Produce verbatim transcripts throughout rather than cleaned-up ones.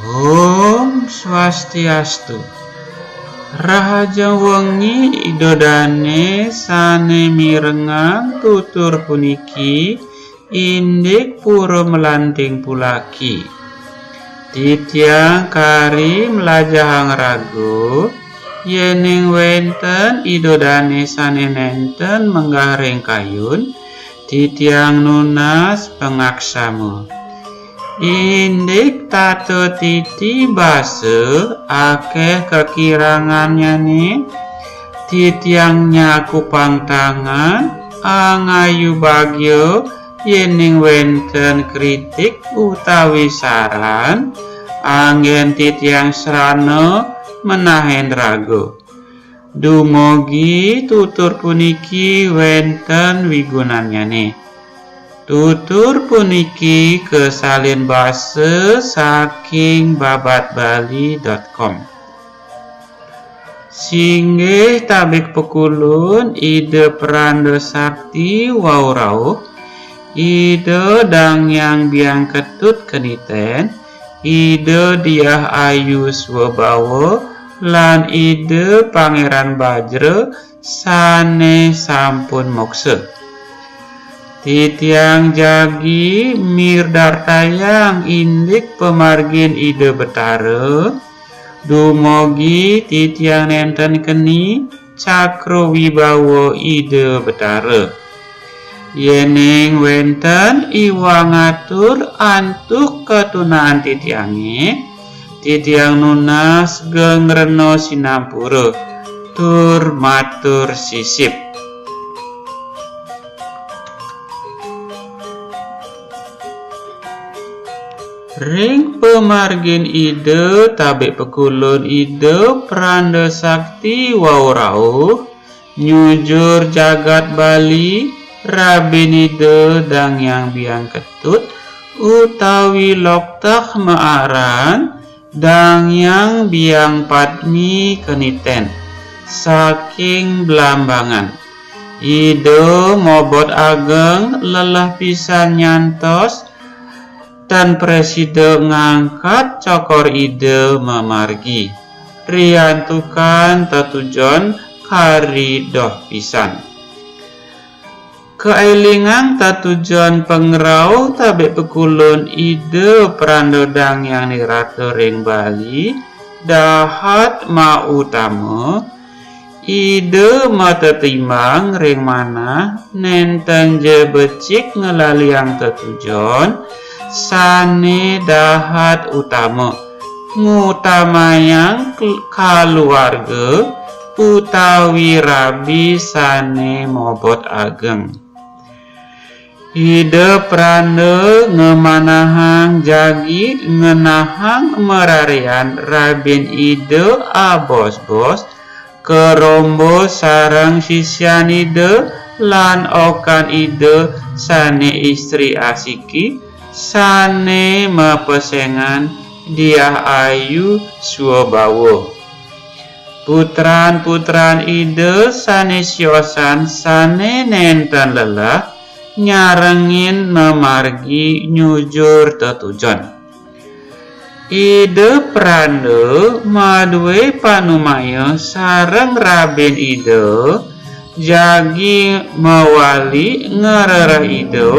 Om Swastiastu. Rahajeng wengi Ida Dane sane mirengang tutur puniki indik pura melanting pulaki. Titiang kari mlajahang raga, yening wenten Ida Dane sane nenten menggah ring kayun, titiang nunas pangaksama. Indik tata titi basa akeh kakirangannyane, titiang nyakupang tangan, angayu bagia, yening wenten kritik utawi saran, anggen titiang srana menahen raga. Dumugi tutur puniki wenten wigunannyane. Tutur puniki kasalin basa saking babat bali dot com. Singgih tabik pakulun Ida Pranda Sakti wau rauh, Ida Dang Hyang Biang Ketut Keniten, Ida Diah Ayu Swabawa, lan Ida Pangeran Bajra sane sampun moksa. Titiang jagi mirdartayang indik pamargin Ida Betara, dumugi titiang nenten keni cakra wibawa Ida Betara. Yening wenten iwang atur antuk katunaan titiange, titiang nunas geng rena sinampura tur matur sisip. Ring pamargin Ida tabik pakulun Ida Pranda Sakti wau rauh, nyujur jagat Bali, rabin Ida Dang Hyang Biang Ketut, utawi loktah maaran Dang Hyang Biang Padmi Keniten, saking Blambangan. Ida mobot ageng lelah pisan nyantos tan prasida ngangkat cokor Ida mamargi. Riantukan tetujon kari doh pisan. Kaelingang tetujon pangrauh tabik pakulun Ida Pranda Dang Hyang Nirata ring Bali, dahat mautama, Ida matetimbang ring manah, nenten ja becik ngelaliang tetujon sane dahat utama, ngutamayang k-, kaluarga utawi rabi sane mobot ageng. Ida Pranda ngamanahang jagi ngenahang mararian rabin Ida abos-bos, karombo sareng sisian Ida lan okan Ida sane istri asiki, sane mapesengan Diah Ayu Swabawa. Putran-putran Ida sane siosan sane nenten lelah nyarengin mamargi nyujur tetujon. Ida Pranda madue panumaya sareng rabin Ida, jagi mawali ngrereh Ida,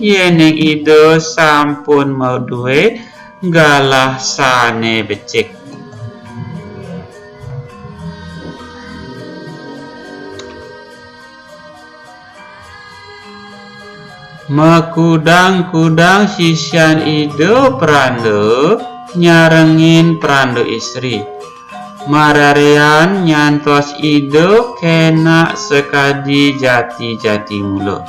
yening Ida sampun madue galah sane becik. Makudang-kudang sisian Ida Pranda nyarengin Pranda Istri. Mararian nyantos Ida kena sakadi jati-jati mula.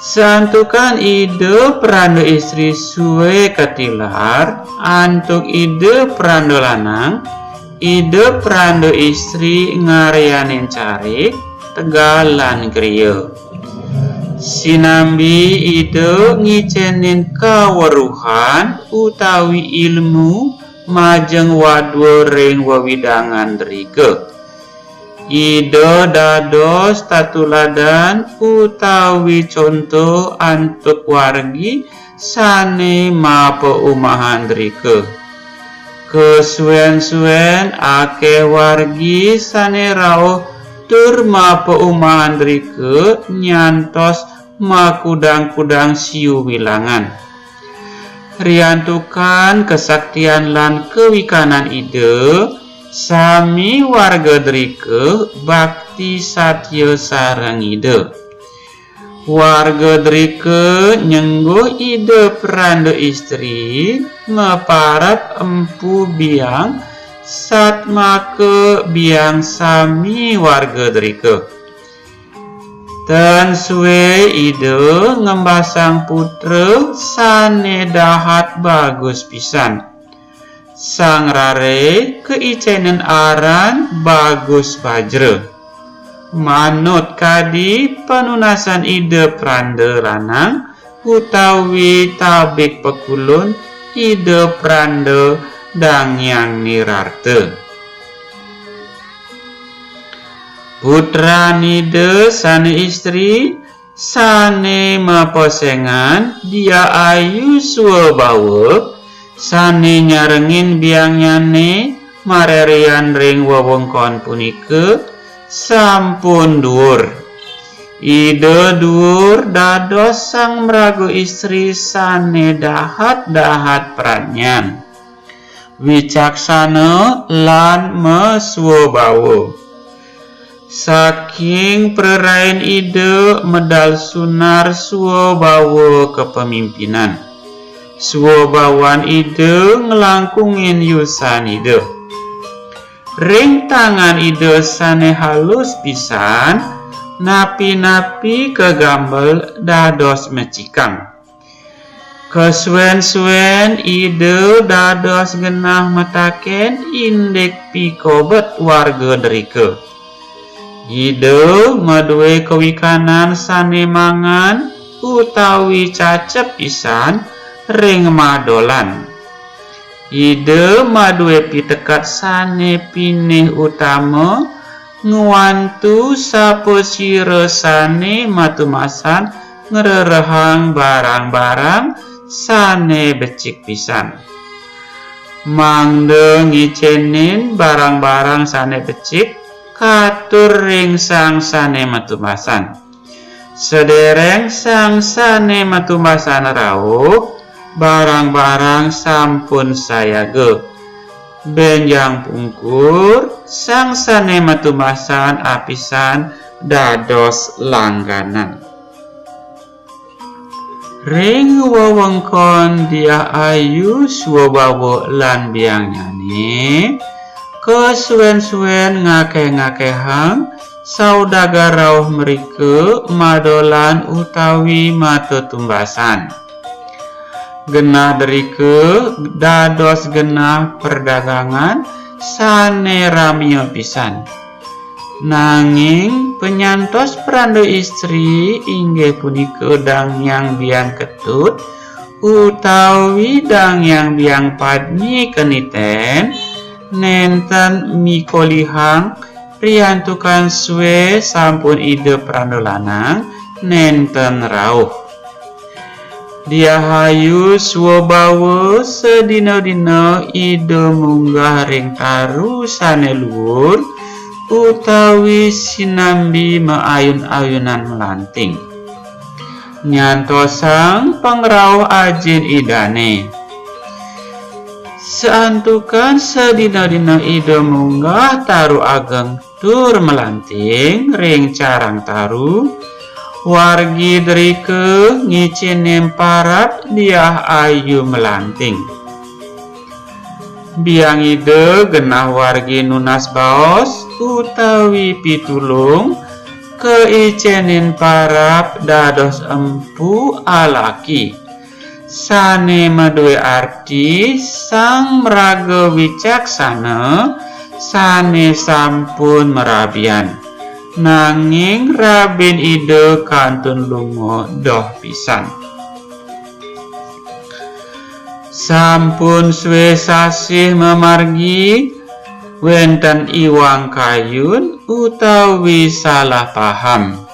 Santukan Ida Pranda Istri sue katilar, antuk Ida Pranda Lanang, Ida Pranda Istri ngaryanin carik, tegal lan griya. Sinambi Ida ngicenin kaweruhan utawi ilmu majeng wadua ring wewidangan drika. Ida dados tatuladan utawi conto antuk wargi sane mapaumahan drika. Kasuén-suén akeh wargi sane rauh tur mapaumahan drika nyantos makudang-kudang siu wilangan. Riantukan kasaktian lan kawikanan Ida, sami warga drika bakti satia sareng Ida. Warga drika nyengguh Ida Pranda Istri maparab empu biang satmaka biang sami warga drika. Tan sué Ida ngembasang putra sane dahat bagus pisan. Sang rare kaicenen aran Bagus Bajra. Manut kadi panunasan Ida Pranda Lanang utawi tabik pakulun Ida Pranda Dang Hyang Nirarta. Putran Ida sane istri sane mapesengan Diah Ayu Swabawa, sane nyarengin biangnyane marerian ring wewengkon punika, sampun duur. Ida duur dados sang maraga istri sane dahat-dahat pradnyan, wicaksana lan maswabawa. Saking prarain Ida medal sunar swabawa kapamimpinan. Swabawan Ida nglangkungin yusan Ida. Ring tangan Ida sane halus pisan, napi-napi kagambel dados mecikang. Kasuén-suén Ida dados genah mataken indik pikobet warga drika. Ida madue kawikanan sane mangan utawi cacep pisan ring madolan. Ida madue piteket sane pinih utama ngwantu sapasira sane matumasan ngrerehang barang-barang sane becik pisan. Mangda ngicenin barang-barang sane becik katur ring sang sane matumasan. Sedereng sang sane matumasan rauh, barang-barang sampun sayaga. Benjang pungkur, sang sane matumasan apisan dados langganan. Ring wewengkon Diah Ayu Swabawa lan biangnyane, kasuén-suén ngakeh-ngakehang saudagar rauh mrika madolan utawi matetumbasan. Genah drika dados genah perdagangan sane ramia pisan. Nanging panyantos pranda istri inggih punika Dang Hyang Biang Ketut utawi Dang Hyang Biang Padmi Keniten nenten mikolihang riantukan suwe sampun Ida Pranda Lanang nenten rauh. Diahayu swabawa sadina-dina Ida munggah ring taru sane luur utawi sinambi maayun-ayunan melanting. Nyantosang pangrauh Ajin Idane. Santukan sadina-dina Ida munggah taru ageng tur melanting ring carang taru, wargi drika ngicinin parab Diah Ayu Melanting. Biang Ida genah wargi nunas baos utawi pitulung kaicinin parab dados empu alaki. Sane madue arti Sang Mraga Wicaksana sane sampun marabian, nanging rabin Ida kantun lunga doh pisan. Sampun suwe sasih mamargi, wenten iwang kayun utawi salah paham.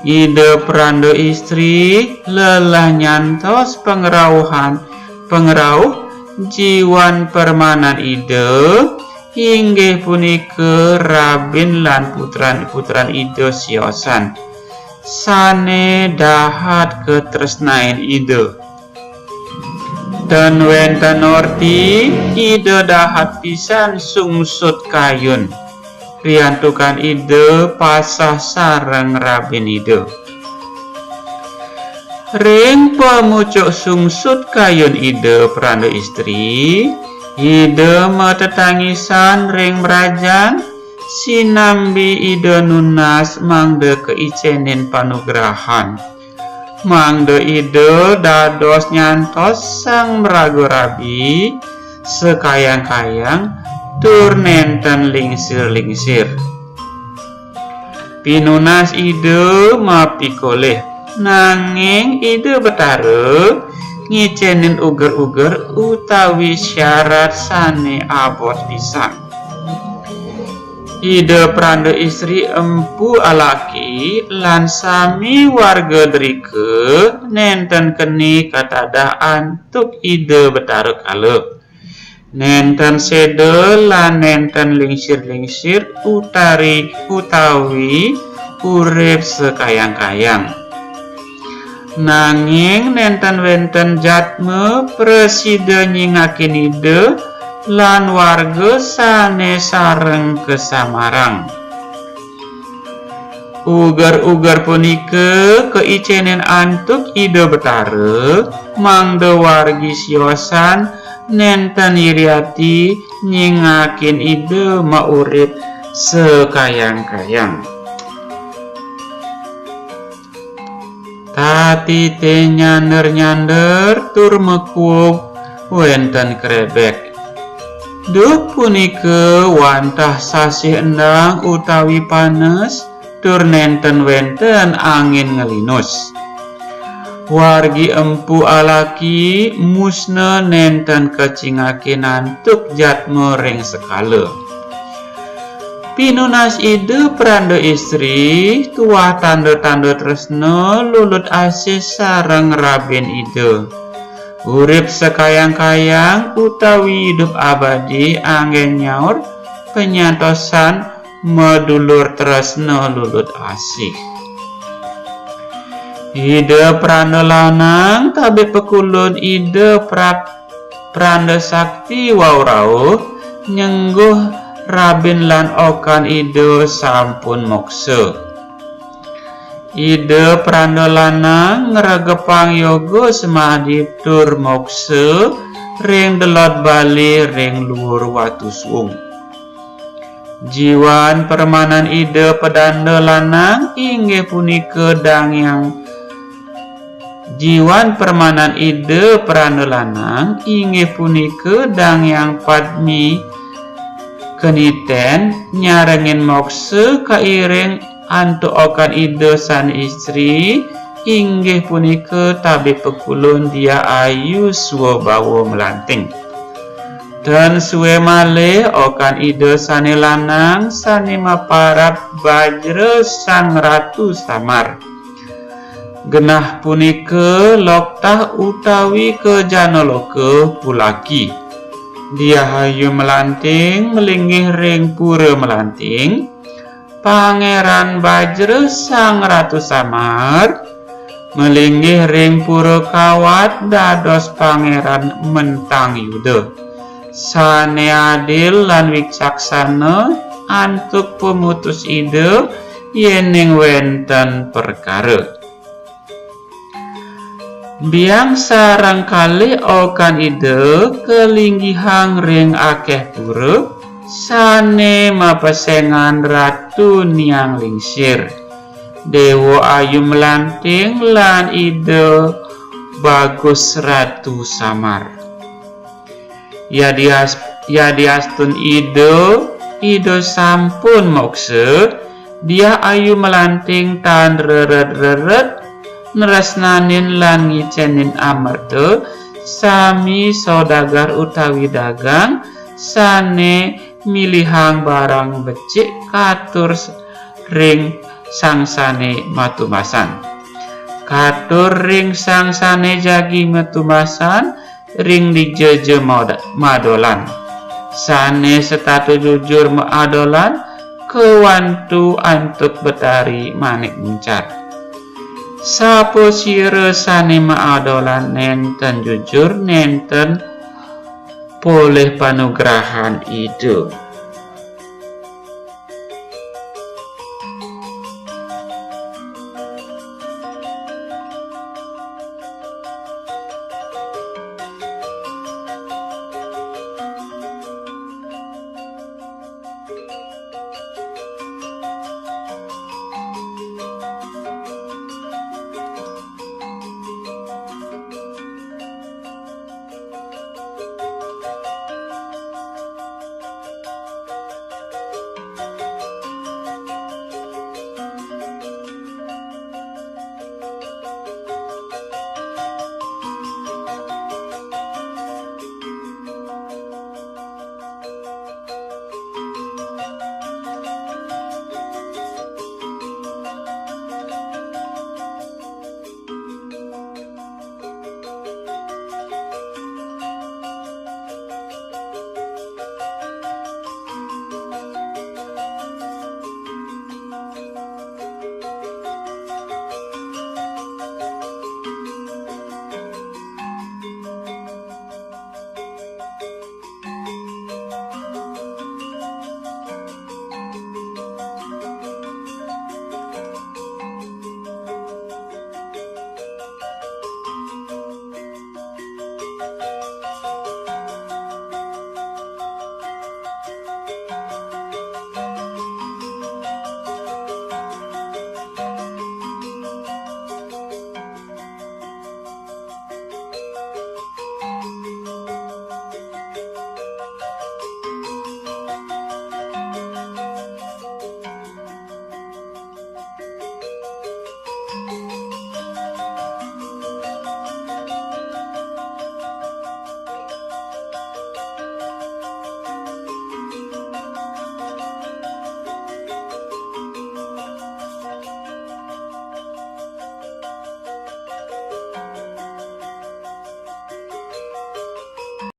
Ida pranda istri lelah nyantos pangrauhan, pangrauh jiwan permanan Ida, inggih punika rabin lan putran-putran Ida siosan, sane dahat katresnain Ida. Tan wenten orti Ida dahat pisan sungsut kayun, riantukan Ida pasah sareng rabin Ida. Ring pamucuk sungsut kayun Ida pranda istri, Ida matetangisan ring mrajan, sinambi Ida nunas mangda kaicenin panugrahan. Mangda Ida dados nyantos sang maraga rabi, sakayang-kayang, tur nenten lingsir-lingsir. Pinunas Ida mapikolih, nanging Ida Betara ngicenin uger-uger utawi syarat sane abot pisan. Ida pranda istri empu alaki lan sami warga drika nenten keni katadah antuk Ida Betara Kala. Nenten seda lan nenten lingsir-lingsir utari utawi urip sakayang-kayang. Nanging nenten wenten jatma prasida nyingakin Ida lan warga sane sareng kasamarang. Uger-uger punika kaicenin antuk Ida Betara, mangda wargi siosan nenten iri ati nyingakin Ida maurip sakayang-kayang. Tatite nyander-nyander tur makuub wenten krebek. Duk punika wantah sasih endang utawi panes, tur nenten wenten angin ngelinus. Wargi empu alaki musna nenten kacingakin antuk jatma ring sekala. Pinunas Ida pranda istri tuah tanda-tanda tresna lulut asih sareng rabin Ida. Urip sakayang-kayang utawi idup abadi anggen nyaur panyantosan madulur tresna lulut asih. Ida pranda lanang tabih pakulun Ida pra-, pranda sakti wau rauh nyengguh rabin lan okan Ida sampun moksa. Ida pranda lanang ngregepang yoga semadi tur moksa ring delod bali ring luur watu suung. Jiwan permanan Ida pedanda lanang inggih punika Dang Hyang, jiwan permanan Ida pranda lanang inggih punika Dang Hyang Padmi Keniten nyarengin moksa kairing antuk okan Ida sane istri, inggih punika tabih pakulun Diah Ayu Swabawa Melanting. Tan suwe malih okan Ida sane lanang sane maparat Bajra Sang Ratu Samar. Genah punika loktah utawi kajana loka pulaki. Diah Ayu Melanting malinggih ring Pura Melanting, Pangeran Bajra Sang Ratu Samar malinggih ring Pura Kawat dados Pangeran Mentang Yuda. Sane adil lan wicaksana antuk pamutus Ida yening wenten perkara. Biang sareng kalih okan Ida kalinggihang ring akeh pura, sane mapesengan Ratu Niang Lingsir, Dewa Ayu Melanting lan Ida Bagus Ratu Samar. Yadias-, yadiastun Ida, Ida sampun moksa, Diah Ayu Melanting tan reret-reret nresnanin lan ngicenin amerta, sami saudagar utawi dagang sane milihang barang becik katur s-, ring sang sane matumasan. Katur ring sang sane jagi matumasan, ring dija ja maud-, madolan. Sane setata jujur maadolan, kawantu antuk Betari Manik Muncar. Sapasira sane maadolan nenten jujur, nenten polih panugrahan Ida.